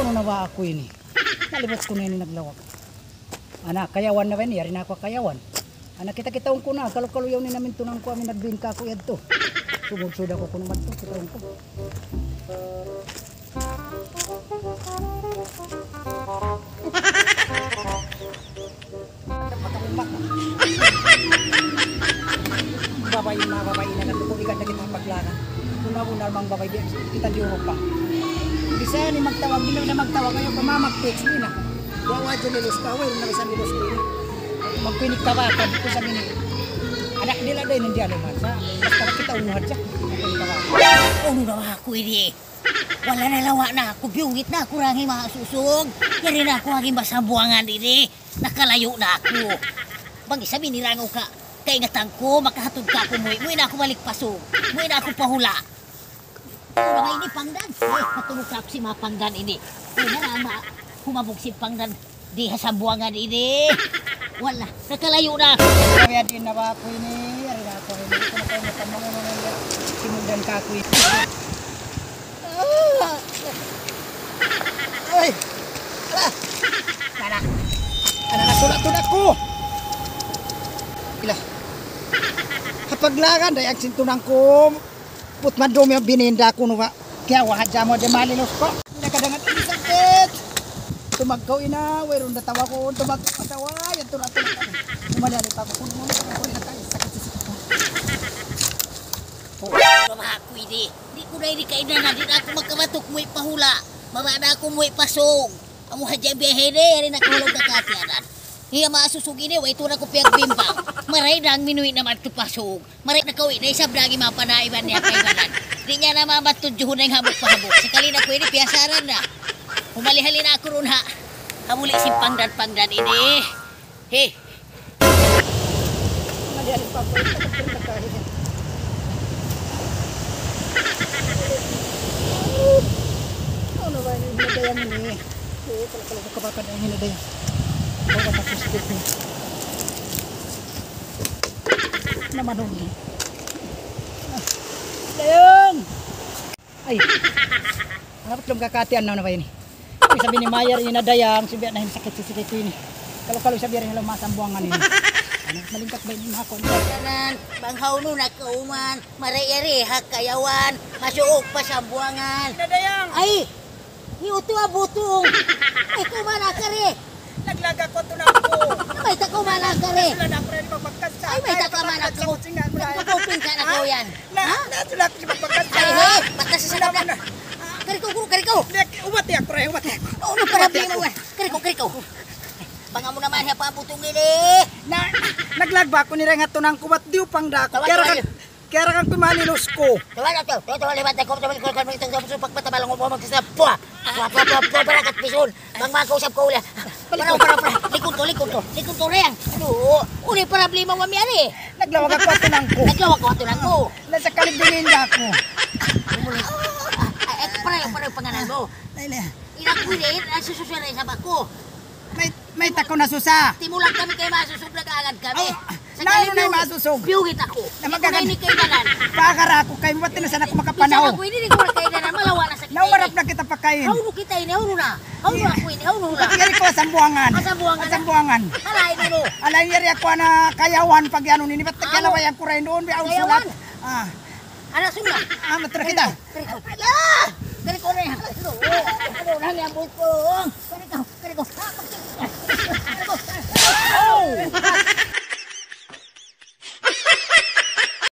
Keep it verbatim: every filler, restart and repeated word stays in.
Unu na ba aku ini? Nalibut ku na ini naglawag. Ana, kayawan na ba ini? Yari na aku kayawan. Ana, kita-kitaun ku na, kalu-kalu yaun ini amin tunang ku amin nagbin kaku' yadtu. Sumud-sud aku kunu' madtu, kitaun ku. Babai, manga babai na nagtutubigan na kita paglaran. Bunnal-bunnal manga babai di', kita di' Europa. Bisan ini magtawag, di' na magtawag, ayaw pa mamag-text, di' na. Wa, wa, dyan nilos ka, way na bisan nilos ka ini. Magpinik ka ba, pag ito sa ini. Anak nila din, hindi alam man. Sa, basta kita unuhan siya. Magpinik ka ba? Unu na ba aku ini? Wala' na, lawa' na aku, biyungit na aku ra ha manga susug. Yari na aku ha manga Sambuwangan ini. Nakalayu' na aku. Bang isab ini rangaw ka, kaingatan ku, makahatud kaku' muwi'. Muwi' na aku balik pa Sug. Muwi' na aku pa hula'. Unu na ba ini pangdan? Eh, matulug kaku' sin manga pangdan ini. Unu na ra ma-, humabug sin pangdan di ha Sambuwangan ini. Wala', nakalayu' na aku. Kaya di' na ba aku ini? Yari na aku ini. Di' ku na kaingatan mangunu na niya. Simugdan kaku' ini. Ah! Ay! Ala! Ana, ana, nasulat-sulat ku! Ila. Ha paglaran, dayag sin tunang ku. Put madumi in bininda ku nu ba. Kiyawa' hadja mu di' malilos ku. Nakadangat ini sakit. Tumagkaw ina, wayruun da tawa ku, tumagkaw asawa, yan turat-turat. Umali-ali pa aku, kunu', kunu', kunu', kunu', sakit, sakit, sakit. Oh. Mama aku ini. Di' ku na ini kaidanan, di' na aku makabatuk muwi' pa hula'. Mabaya' na aku muwi' pa Sug. Amu hadja in biyahe ini, yari na aku ha lawm kakatianan. Iya, manga susug ini, way tuud aku piyagbimbang. Maray na in minuwi' naman tu pa Sug. Maray nakauwi' na isab da in manga panaiban niya kaibanan. Di' niya na mamatudjuhun na in hambuuk-pahambuuk. Sakali na aku ini piyasaran na. Humali-hali na aku duun ha. Hamuli sin pangdan-pangdan ini. He. Mali-hali pa aku. Unu na ba ini hinadayang ini? Eh, kalau, kalau kabakad ang hinadayang. Bawa ka sa stick ini. Naman ini. Dayang! Ay. Dapat lum kakatian na na ba ini? Ay, sabi ni Mayer, ina dayang, sabi na hin sakit si sakit ini. Kalau, kalau sabi rin, hello, masambuangan ini. Ano, malingkat ba ini, mga kon? Kanan, bang hawnu na kauman, maray-ari ha kayawan, masuuk pa Sambuangan. Ina dayang! Ay! Hi utu abutung. Ay, kumana ka ri. Naglaga ku tunang ku. May ta kumana ka ri. Sila na aku rin magbagkas sa. Ay, may ta kumana ka. Nagkukupin ka na ko yan. Na, ha? Na, sila aku magbagkas sa. Ay, he, batas sa sila na. Kari ko, guru, kari ko. Umati aku rin, umati aku. Unu problema mu? Kari ko, kari ko. Pangamu naman, hiya pa abutung ini. Na, naglagba aku ni rin ha tunang ku, bat diyu pang da aku. Kaya ra kan Kaya ra kan ku malilos ku. Tawag na to. Tawag, tawag, libat na ko. Tawag, tawag, tawag, tawag, tawag, pagmata, balang, umumag, sa, pwa. Pwa, pwa, pwa, pwa, barakat, pisun. Bang makausap ko uli. Para, para, para. Likod to, likod to. Likod to, Reng. Ano? Uli, problema, mami, ari. Naglawag aku ha tunang ku. Naglawag aku ha tunang ku. Nasa kalibingan aku. Ay, ay, pare, pare, pangalan mo. Ay, na. Ina ko ini, nasususunod sa bako. May, may tako na susa. Timulag kami kay masusog, nag-aagad kami. Oh, sakali nanu na biyu-, masusog? Biyugit aku. Na magagad. Di' ko na ini kaidanan. Pakara aku kay mabati na sana aku makapanaw. Isa ako ini, di' ko na kaidanan. Malawa' na sa kita. Naumarap na kita pakain. Hawnu kita ini, hawnu na. Hawnu aku ini, hawnu na. Yari ko Sambuangan. Ah, Sambuangan na. Sambuangan. Alain, ano? Alain, yari aku ana kayawan pag anu ini. Ba't kalawayan ku rin doon? Biya' ang sulat. Kayawan? Ah. Ana sulat. Ah, matra kita. Kari ko. Ala! Kari ko na yan. Ano? Ano na yan, butong? Kari